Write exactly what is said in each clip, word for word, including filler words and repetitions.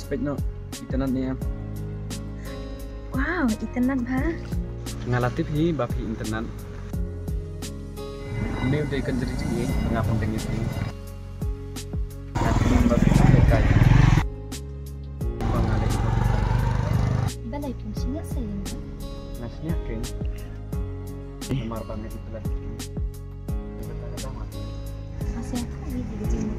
Spek no, internet ni em. Wow, internet ba. Nga la tip hi ba phi internet. Ni dei kan jadi jing ni, nga pun tengit ni. Nga pun ba phi internet kai. Ba nga leh. Balei pun sini saya ni? Nga sini keng. Mar ba nga internet. Masih ada lagi di sini.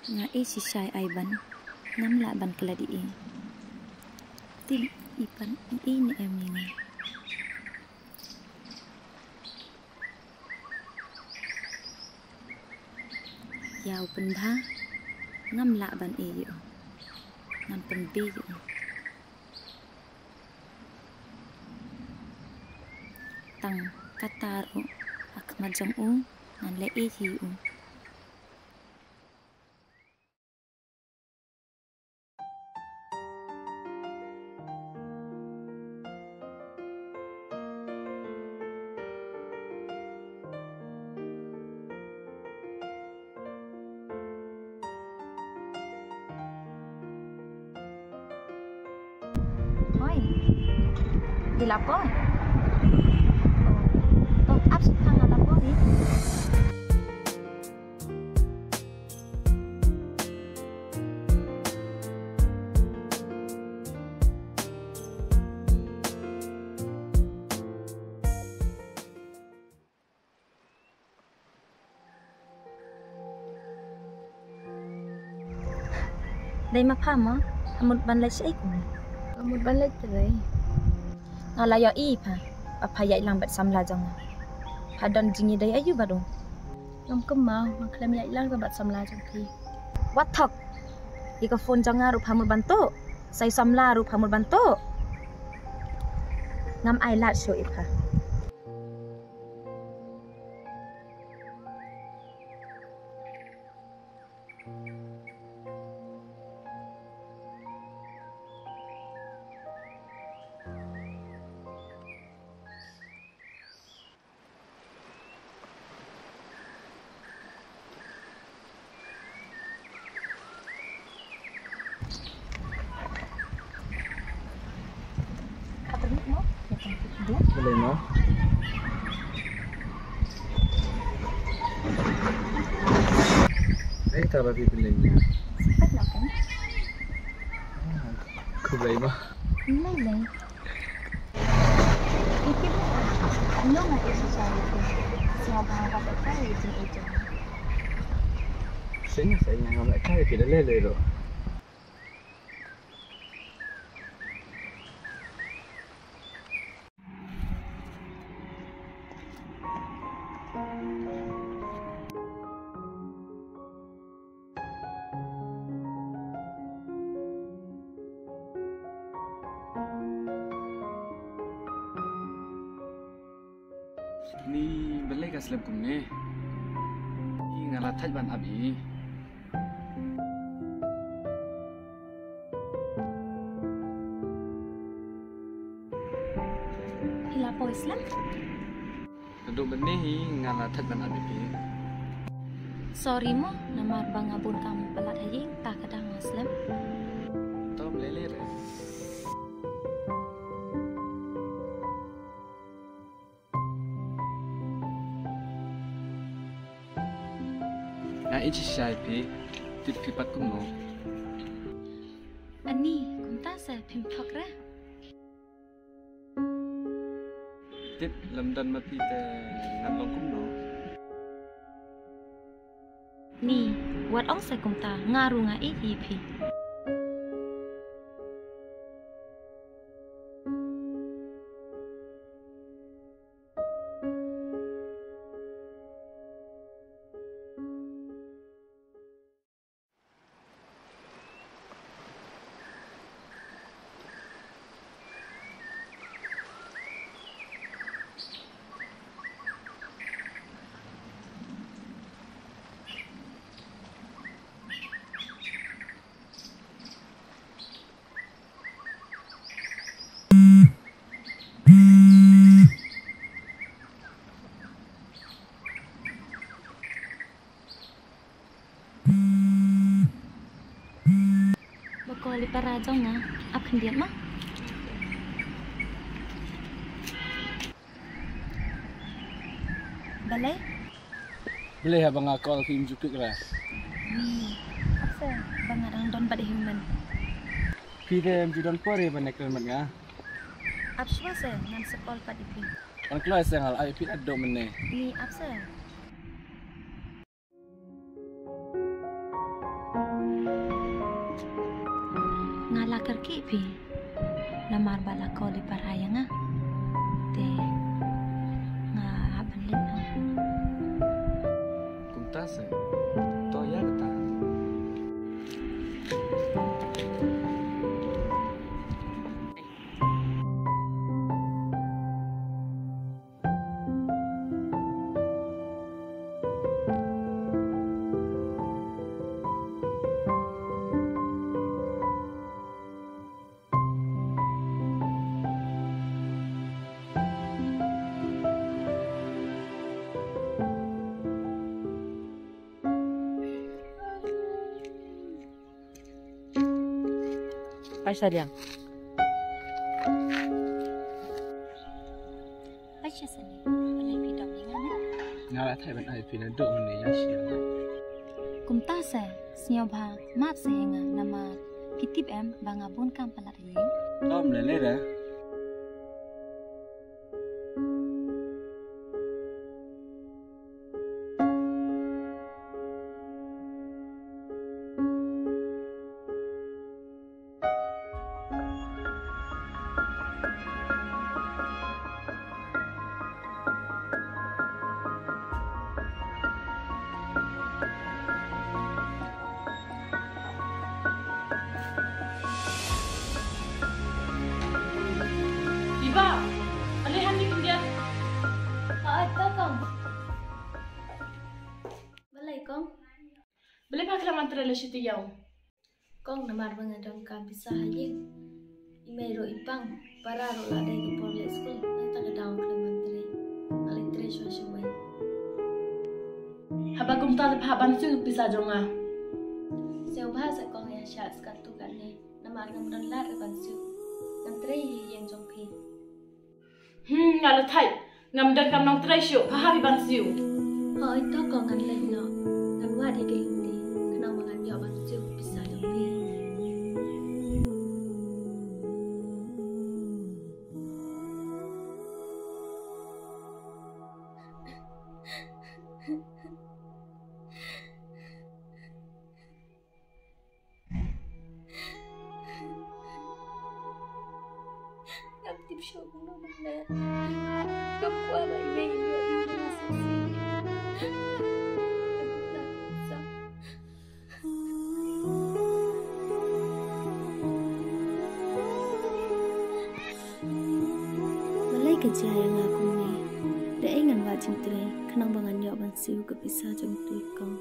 Nga e shisha ai ban, ngam lah ban klet i. Tin i pan i ne em i nga. Ya u pynbha, ngam lah ban e ïa u. Ngan pynbei ïa u. Tang katta ruh ha khmat jong u ngan leh ïa u. Oi. Di lapor. Oh. To ap suk hang lapor ni. Dei ma pha mo, pha mut ban leit shaei kumne? Pha mut ban leit trei. Nga la ïohi pha, ba pha ïaid lang bad samla jong nga. Pha don jingïadei aïu bad u? Ngam kynmaw, nga khlem ïaid lang bad samla jong phi. Wat thok. Ïa ka phone jong nga ruh pha mut ban tuh. Sa ïa samla ruh pha mut ban tuh. Ngam ai lad shuh ïa pha. Balei mo? Ai ta ba phi pynleng. Khublei mo. Khublei. Seng, seng, ngam leh kai phi da lei lei ruh. Ni balei ka slem kumne? Ni nga la thait ban ap i. Phi la poi slem? Naduh mynne hi nga la thait ban ap ïa phi. Sorry mo, namar ba nga bun kam palat ha ïing, ta ka dang nga slem. To, lei lei re. Nga ïeit shisha ïa phi, tip phi pat kumno? Ani, kumta sa phim thok re. Tip lem don ma phi te ngan long kumno? Ni, wat ong sa kumta, nga ruh nga ïeit ïa phi. Jong nga, ap khyndiat ma. Balei? Balei haba nga call phim ju pick re? Hmm, ap se, ba nga dang don bad human. Phi te em ju don por re ban kren bad nga? Ap shuwa se, ngan sa call pat ïa phi. Ngan kloi se, nga la ai phi naduh mynne. Ni ap se. Nga la kyrkieh phi. Namar ba la call i para ïa nga. Te nga hap ban leit noh. Kumta se. To ïa kata. Ai sha liang. Ai sha sani, balei phi dom ïa nga ne? Nga la thait ban ai phi naduh mynne ïa sha. Kumta se, sngewbha map se ïa nga namar phi tip em ba nga bun kam palat ïa. Dom le le da. Iba, ale hani khyndiat. Ai, to kong. Balei kong? Balei pha khlem wan trei lashai te ïa u? Kong, namar ba nga donkam pisa ha ïing. I mei ruh i pang, para ruh la dei ka por leit skul, nangta ka daw khlem wan trei. Nga leit trei shuwa shawei. Haba kumta te pha ban siew pisa jong nga. Sngewbha se kong, ïa shah sa katto katne, namar ngam don lad re ban siew. Ngan trei ha ïing jong phi. Hmm, nga la thait. Ngam donkam nongtrei shuh, pha hap ban siew. Hooid to kong, ngan leit noh. Ngan wad ïa ki lynti, khnang ba ngan ïoh ban siew pisa jong phi. Ngam tip shuh kumno ban leh. Ngam kwah ba i mei i ïoh ïa nga shisha. Balei ka jia ïa nga kumne? Da ei ngan wad jingtrei khnang ba ngan ïoh ban siew ka pisa jong tu i kong.